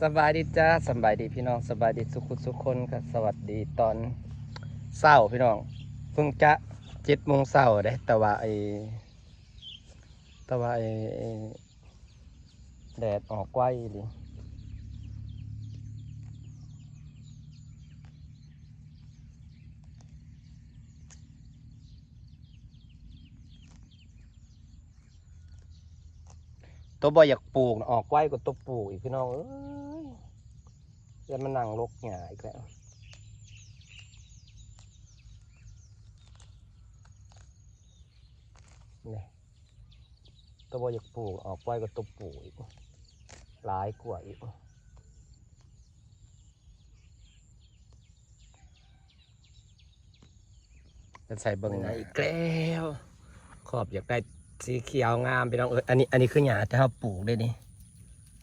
ສະບາຍດີຈ້າ ສະບາຍດີພີ່ນ້ອງ ສະບາຍດີສູ່ຄົນສູ່ຄົນ ກະສະຫວັດດີຕອນເຊົ້າພີ່ນ້ອງ. ເພິ່ງຈະເຈັດໂມງເຊົ້າເດ້ ແຕ່ວ່າໄອ້ ແຕ່ວ່າໄອ້ ແດດອອກໄວອີ່ຫຼີ. ໂຕບໍ່ຢາກປູກນະ ອອກໄວກວ່າໂຕປູກອີກ ພີ່ນ້ອງເອີຍ. ຢ້ານມານັ່ງລົກຫຍ້າອີກແລ້ວ ນີ້. ໂຕບໍ່ຢາກປູກ ອອກໄວກວ່າໂຕປູກອີກ ຫຼາຍກວ່າອີກ. ໃສ່ເບິ່ງໜ້າອີກແລ້ວ ຂອບຢາກໄດ້ສີຂຽວງາມພີ່ນ້ອງເອີຍ. ອັນນີ້ ອັນນີ້ຄືຫຍ້າທີ່ເຮົາປູກເດ້ນີ້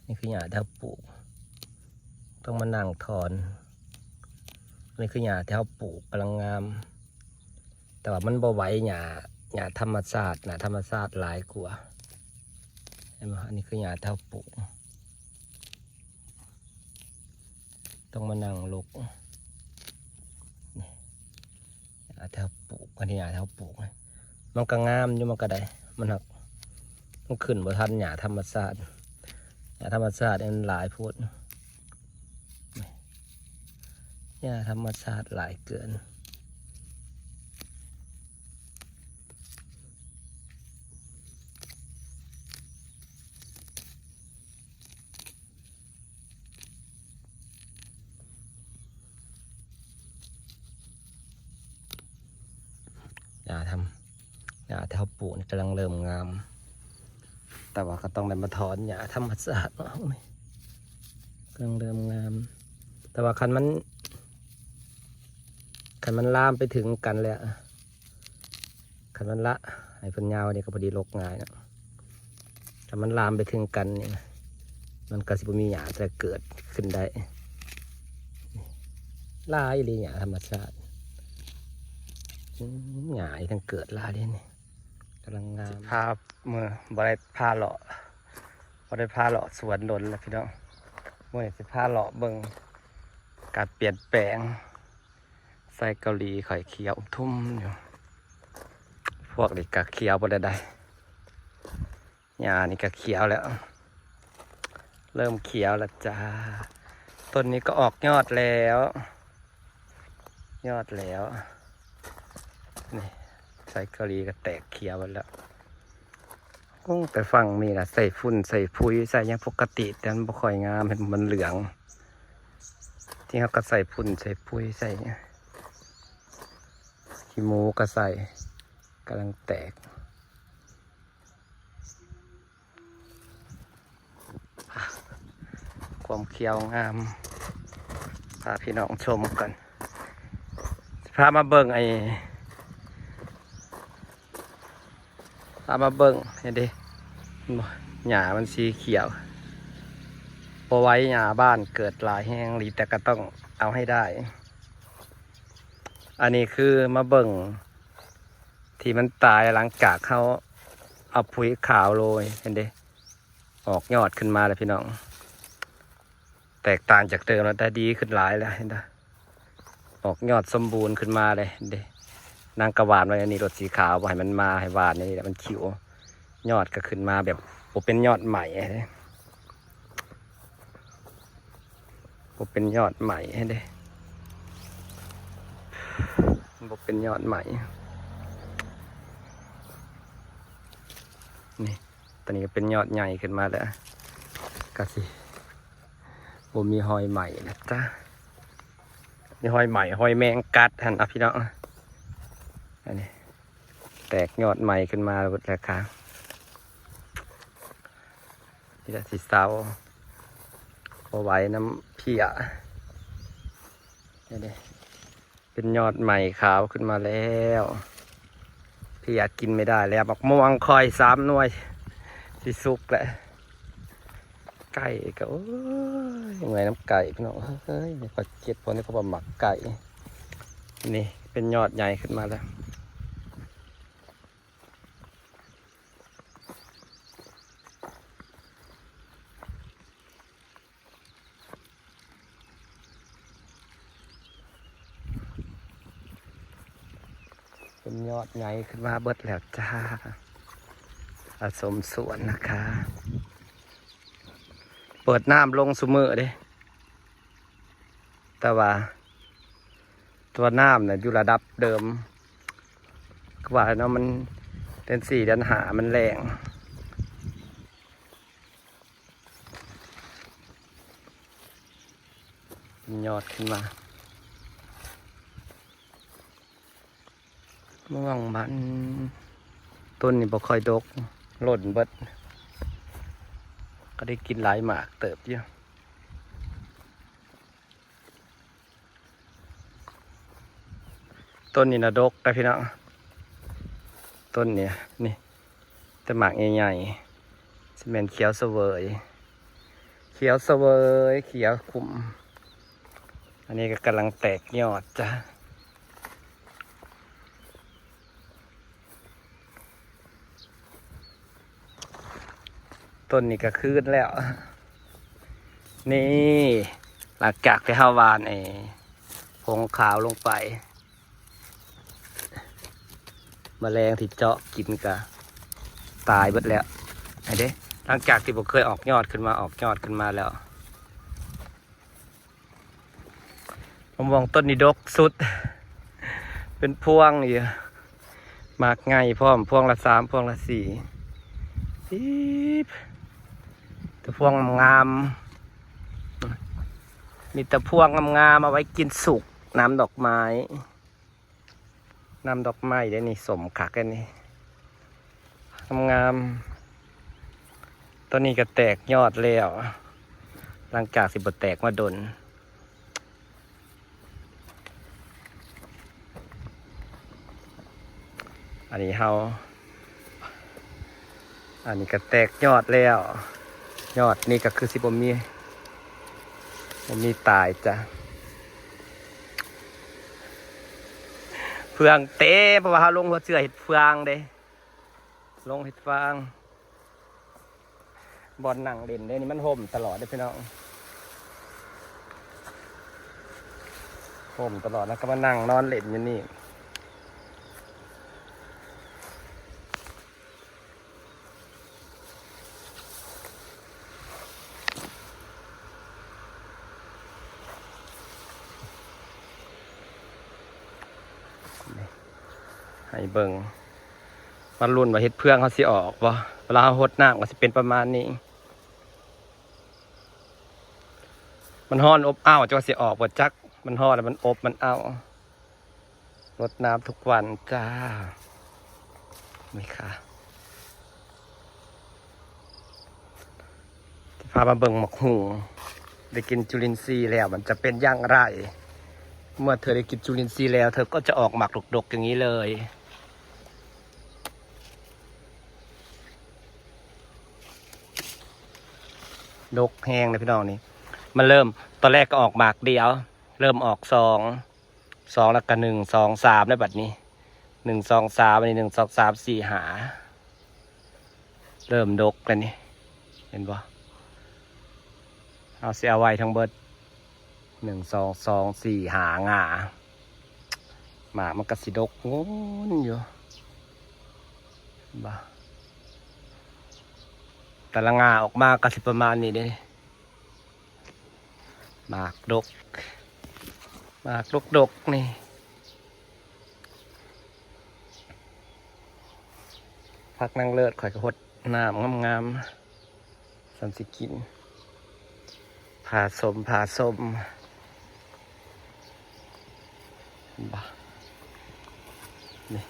ນີ້ຄືຫຍ້າທີ່ເຮົາປູກ ຕ້ອງມານັ່ງຖອນ. ອັນນີ້ຄືຫຍ້າທີ່ເຮົາປູກ ກຳລັງງາມ ແຕ່ວ່າມັນບໍ່ໄຫວຫຍ້າ ຫຍ້າທຳມະຊາດ ຫຍ້າທຳມະຊາດຫຼາຍກວ່າ ເຫັນບໍ່? ອັນນີ້ຄືຫຍ້າທີ່ເຮົາປູກ ຕ້ອງມານັ່ງລົກ ນີ້ ຫຍ້າທີ່ເຮົາປູກ ອັນນີ້ຫຍ້າທີ່ເຮົາປູກ ມັນກະງາມຢູ່ ມັນກະໄດ້ ມັນຫາກ ມັນຂຶ້ນບໍ່ທັນຫຍ້າທຳມະຊາດ ຫຍ້າທຳມະຊາດນີ້ມັນຫຼາຍໂພດ. ຫຍ້າທຳມະຊາດຫຼາຍເກີນ. ຫຍ້າທຳ ຫຍ້າທີ່ເຮົາປູກນີ້ກຳລັງເລີ່ມງາມ ແຕ່ວ່າກະຕ້ອງໄດ້ມາຖອນຫຍ້າທຳມະຊາດເນາະ ກຳລັງເລີ່ມງາມ. ແຕ່ວ່າຄັນມັນ ຄັນມັນລາມໄປເຖິງກັນແລ້ວ ຄັນມັນລະໃຫ້ເພິ່ນຍາວນີ້ກະພໍດີລົກງ່າຍເນາະ. ຖ້າມັນລາມໄປເຖິງກັນນີ້ ມັນກະຊິບໍ່ມີຫຍ້າຈະເກີດຂຶ້ນໄດ້. ຫຼາຍອີ່ຫຼີຫຍ້າທຳມະຊາດ ອືມ ຫຍ້າທັງເກີດຫຼາຍເດ້ນີ້ ກຳລັງງາມ. ຊິພາເມືອ ບໍ່ໄດ້ພາເລາະ ບໍ່ໄດ້ພາເລາະສວນດົນແລ້ວພີ່ນ້ອງ. ມື້ນີ້ຊິພາເລາະເບິ່ງການປ່ຽນແປງ. ໄຊເກົາຫຼີຂ້ອຍຂຽວທຸ່ມຢູ່ ພວກນີ້ກະຂຽວເບິດແລ້ວໃດ໋ ຫຍ້ານີ້ກະຂຽວແລ້ວ ເລີ່ມຂຽວແລ້ວຈ້າ. ຕົ້ນນີ້ກະອອກຍອດແລ້ວ ຍອດແລ້ວ ນີ້ ໄຊເກົາຫຼີກະແຕກຂຽວເບິດແລ້ວ. ໂອ້ ແຕ່ຝັ່ງນີ້ນະ ໃສ່ຝຸ່ນໃສ່ປຸ໋ຍໃສ່ຫຍັງປົກກະຕິ ແຕ່ມັນບໍ່ຄ່ອຍງາມ ເຫັນມັນເຫຼືອງ ທີ່ເຮົາກະໃສ່ຝຸ່ນໃສ່ປຸ໋ຍໃສ່ຫຍັງ ຂີ້ໝູກະໃສ່ ກຳລັງແຕກ. ຄວາມຂຽວງາມ ພາພີ່ນ້ອງຊົມກ່ອນ ພາມາເບິ່ງໄອ້ ພາມາເບິ່ງ ເຫັນເດ້ ເຫັນບໍ່ ຫຍ້າມັນສີຂຽວ ບໍ່ໄຫວ ຫຍ້າບ້ານເກີດຫຼາຍແຮງອີ່ຫຼີ ແຕ່ກະຕ້ອງເອົາໃຫ້ໄດ້. ອັນນີ້ຄືມາເບິ່ງ ທີ່ມັນຕາຍຫຼັງຈາກເຮົາເອົາປຸ໋ຍຂາວໂລຍ ເຫັນເດ້ ອອກຍອດຂຶ້ນມາແລ້ວພີ່ນ້ອງ ແຕກຕ່າງຈາກເດີມແລ້ວ ໄດ້ດີຂຶ້ນຫຼາຍແລ້ວ ເຫັນບໍ່ ອອກຍອດສົມບູນຂຶ້ນມາເລີຍ ເຫັນເດ້. ນາງກະຫວ່ານໄວ້ອັນນີ້ໂລດ ສີຂາວ ບໍ່ໃຫ້ມັນມາ ໃຫ້ຫວ່ານອັນນີ້ແຫຼະ ມັນຂິວ ຍອດກະຂຶ້ນມາແບບບໍ່ເປັນຍອດໃໝ່ເດ້. ບໍ່ເປັນຍອດໃໝ່ເດ້ ບໍ່ເປັນຍອດໃໝ່ ນີ້ ຕອນນີ້ກະເປັນຍອດໃຫຍ່ຂຶ້ນມາແລ້ວ ກະຊິບໍ່ມີຮອຍໃໝ່ນະຈ້າ ມີຮອຍໃໝ່ ຮອຍແມງກັດຫັ້ນນະພີ່ນ້ອງ. ອັນນີ້ ແຕກຍອດໃໝ່ຂຶ້ນມາແລ້ວ ແລ້ວກະ ນີ້ລະຊິເຊົາ ບໍ່ໄຫວນຳເພຍ ເຫັນເດ້ ເປັນຍອດໃໝ່ຂາວຂຶ້ນມາແລ້ວ ເພຍກິນໄມ່ໄດ້ແລ້ວ. ໝາກມ່ວງຂ້ອຍສາມໜ່ວຍ ຊິສຸກແລ້ວ. ໄກ່ກະ ໂອ້ຍ ເມື່ອຍນຳໄກ່ພີ່ນ້ອງເອີຍ ຂ້ອຍເຈັບ ເພາະນີ້ເຂົາວ່າໝາກໄກ່ ນີ້ ເປັນຍອດໃຫຍ່ຂຶ້ນມາແລ້ວ. ຍอดใหญ่ขึ้นมาเบิดแล้วจ้า อาสมสวนนะคะ เปิดน้ำลงซุมื้อเด้ แต่ว่าตัวน้ำน่ะอยู่ระดับเดิม คือว่าเนาะ มันเดือนสี่เดือนห้ามันแล้ง ยอดขึ้นมา ม่วงมัน ต้นนี้บ่ค่อยดก หล่นเบิด ก็ได้กินหลายหมากเติบอยู่ ต้นนี้นะดกนะพี่น้อง ต้นนี้ นี่ แต่หมากใหญ่ๆ สิแม่นเขียวเสวย เขียวเสวย เขียวคุม อันนี้ก็กำลังแตกยอดจ้ะ ต้นนี้ก็คืนแล้ว นี่ หลังจากที่เฮาหว่านไอ้ผงขาวลงไป แมลงที่เจาะกินก็ตายเบิดแล้ว ไอ้เด้ หลังจากที่บ่เคยออกยอดขึ้นมา ออกยอดขึ้นมาแล้ว มะม่วงต้นนี้ดกสุด เป็นพวงอยู่ หมากใหญ่พร้อม พวงละสาม พวงละสี่ อีบ แต่พวงงามๆ มีแต่พวงงามๆ เอาไว้กินสุก น้ำดอกไม้ น้ำดอกไม้เด้นี่ สมคักอันนี้ งามๆ ต้นนี้ก็แตกยอดแล้ว หลังจากสิบ่แตกมาดน อันนี้เฮา อันนี้ก็แตกยอดแล้ว ยอดนี่ก็คือสิบ่มี บ่มีตายจ้ะ เฟืองเต็ม เพราะว่าเฮาลงหัวเชื้อเฮ็ดเฟืองเด้ ลงเฮ็ดฟาง บ่อนนั่งเล่นเด้นี่ มันห่มตลอดเด้พี่น้อง ห่มตลอด แล้วก็มานั่งนอนเล่นอยู่นี่ ให้เบิ่ง มาลุ้นว่าเห็ดเฟืองเฮาสิออกบ่ เวลาเฮาหดน้ำก็สิเป็นประมาณนี้ มันร้อนอบอ้าว จักว่าสิออกบ่จัก มันร้อนแล้วมันอบมันอ้าว รดน้ำทุกวันจ้า นี่ค่ะ จะพามาเบิ่งหมากฮู่ ได้กินจุลินทรีย์แล้วมันจะเป็นอย่างไร เมื่อเธอได้กินจุลินทรีย์แล้ว เธอก็จะออกหมากดกๆ อย่างนี้เลย ดกแฮงเลยพี่น้องนี่ มันเริ่ม ตอนแรกก็ออกหมากเดียว เริ่มออกสอง สอง แล้วก็หนึ่ง สอง สาม แล้วบัดนี้ หนึ่ง สอง สาม อันนี้ หนึ่ง สอง สาม สี่ ห้า เริ่มดกแล้วนี่ เห็นบ่ เอาสิเอาไว้ทั้งเบิด หนึ่ง สอง สอง สี่ ห้า ง่า หมากมันก็สิดกงนอยู่ เห็นบ่ แต่ละง่าออกมาก็สิประมาณนี้เด้ หมากดก หมากดกๆ นี่ ผักนางเลิศข้อยก็หดน้ำงามๆ ส่ำสิกิน ผาสม ผาสม บ่ นี่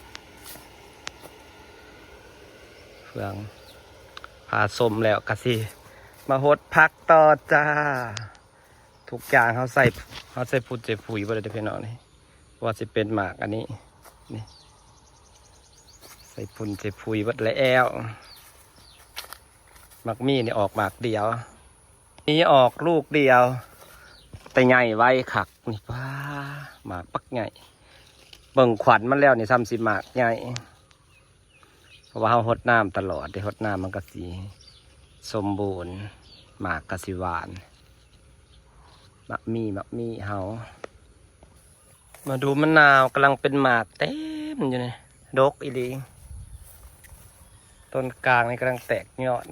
เฟือง ผาสมแล้วก็สิมาหดผักต่อจ้า ทุกอย่างเฮาใส่ เฮาใส่ปุ๋ย ใส่ปุ๋ยเบิดเลยเด้อพี่น้องนี่ ว่าสิเป็นหมากอันนี้ นี่ ใส่ปุ๋ย ใส่ปุ๋ยเบิดแล้ว หมากมี่นี่ออกหมากเดียว มีออกลูกเดียว แต่ใหญ่ไวคักนี่ ป๊า หมากบักใหญ่ เบิ่งขวัญมันแล้วนี่ ส่ำสิหมากใหญ่ เพราะว่าเฮาหดน้ำตลอดเด้ หดน้ำมันก็สิสมบูรณ์ หมากก็สิหวาน หมากมี่ หมากมี่เฮา มาดูมะนาว กำลังเป็นหมากเต็มอยู่นี่ ດົກອີ່ຫຼີ. ຕົ້ນກາງນີ້ກຳລັງແຕກຍອດ,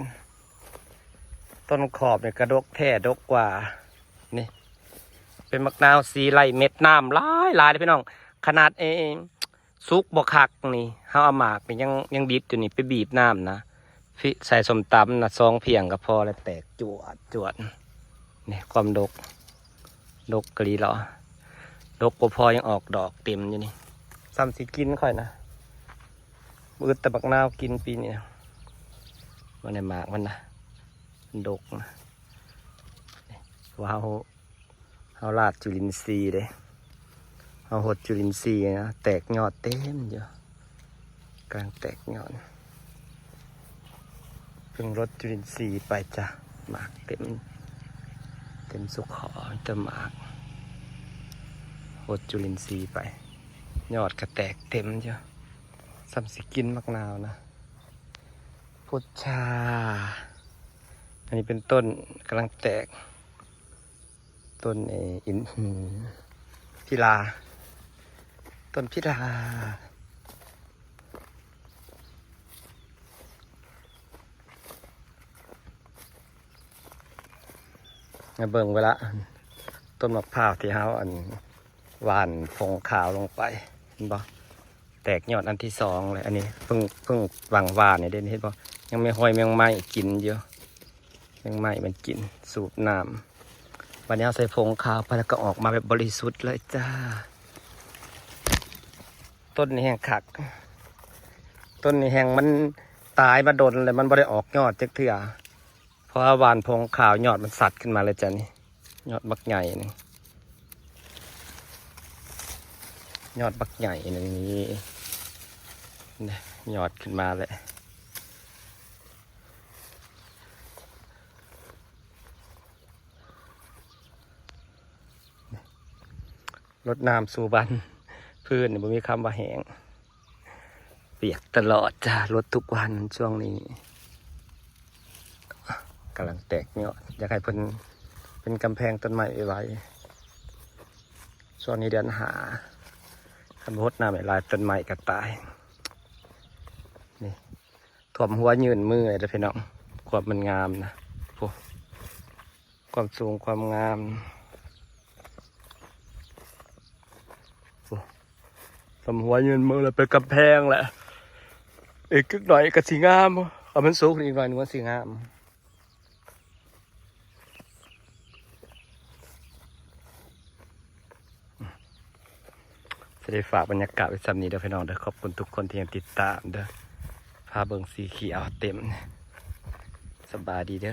ຕົ້ນຂອບນີ້ກະດົກແທ້ດົກກວ່າ. ນີ້ເປັນໝາກນາວສີໄລ່ເມັດ, ນ້ຳຫຼາຍໆເດ້ພີ່ນ້ອງ. ຂະໜາດ ເອ ສຸກບໍ່ຄັກນີ້ ເຮົາເອົາໝາກນີ້ຍັງ ຍັງດິບຢູ່ນີ້ ໄປບີບນ້ຳນະ ໃສ່ສົ້ມຕຳນະ ສອງພຽງກໍພໍແລ້ວ ແຕກຈວດໆ. ນີ້ຄວາມດົກ ດົກກະລີຫຼໍ ດົກບໍ່ພໍຍັງອອກດອກເຕັມຢູ່ນີ້. ສ່ຳຊິກິນຂ້ອຍນະ, ບໍ່ອຶດແຕ່ໝາກນາວກິນປີນີ້ນະ. ມັນໄດ້ໝາກມັນນະ ມັນດົກນະ. ວ້າວ ເຮົາລາດຈຸລິນຊີເດ້, ເຮົາຫົດຈຸລິນຊີນະ, ແຕກຍອດເຕັມຢູ່, ກຳລັງແຕກຍອດ. ເພິ່ງຫົດຈຸລິນຊີໄປຈ້ະ, ໝາກເຕັມ ເຕັມສຸກຂໍ ມີແຕ່ໝາກ. ຫົດຈຸລິນຊີໄປ ຍອດກະແຕກເຕັມຢູ່. ສ່ຳຊິກິນໝາກນາວນະ. ພຸດຊາ ອັນນີ້ເປັນຕົ້ນກຳລັງແຕກ. ຕົ້ນ ເອີ ອິນ ພິລາ ຕົ້ນພິລາ. ມາເບິ່ງເວລາຕົ້ນໝາກພ້າວທີ່ເຮົາ ອັນ ຫວ່ານຜົງຂາວລົງໄປ ເຫັນບໍ່? ແຕກຍອດອັນທີສອງເລີຍ. ອັນນີ້ເພິ່ງ ເພິ່ງຫວ່າງຫວ່ານນີ້ເດ້ ເຫັນບໍ່? ຍັງມີຮອຍແມງໄມ້ກິນຢູ່, ແມງໄມ້ມັນກິນ ສູບນ້ຳ. ບັດນີ້ເຮົາໃສ່ຜົງຂາວໄປແລ້ວກໍອອກມາແບບບໍລິສຸດເລີຍຈ້າ. ຕົ້ນນີ້ແຮ່ງຄັກ, ຕົ້ນນີ້ແຮ່ງມັນຕາຍມາດົນແລ້ວ ມັນບໍ່ໄດ້ອອກຍອດຈັກເທື່ອ, ເພາະວ່າຫວ່ານຜົງຂາວ ຍອດມັນສັດຂຶ້ນມາເລີຍຈ້ານີ້. ຍອດບັກໃຫຍ່ນີ້ ຍອດບັກໃຫຍ່ນີ້ ນີ້ ຍອດຂຶ້ນມາແລ້ວ. ລົດນ້ຳສູ່ບ້ານ ພື້ນນີ້ບໍ່ມີຄຳວ່າແຫ້ງ. ປຽກຕະຫຼອດຈ້າ, ລົດທຸກວັນຊ່ວງນີ້. ກຳລັງແຕກຍອດ, ຢາກໃຫ້ເພິ່ນເປັນກຳແພງຕົ້ນໄມ້ໄວໆ. ຊ່ວງນີ້ເດືອນຫ້າ ຄັນບໍ່ຫົດນ້ຳໃຫ້ຫຼາຍ ຕົ້ນໄມ້ກໍຕາຍ. ນີ້ ຖ້ວມຫົວຍື່ນມືເດີພີ່ນ້ອງ, ຄວາມມັນງາມນະ. ໂອ້ ຄວາມສູງຄວາມງາມ ໂອ້ ຖ້ວມຫົວຍື່ນມືແລ້ວ ເປັນກຳແພງແຫຼະ. ອີກຈັກໜ້ອຍກໍຊິງາມ, ຄັນມັນສູງຂຶ້ນອີກໜ້ອຍໜຶ່ງມັນຊິງາມ. ຊິໄດ້ຝາກບັນຍາກາດໄວ້ສ່ຳນີ້ເດີພີ່ນ້ອງເດີ. ຂອບຄຸນທຸກຄົນທີ່ຍັງຕິດຕາມເດີ, ພາເບິ່ງສີຂຽວເຕັມ. ສະບາຍດີເດີ.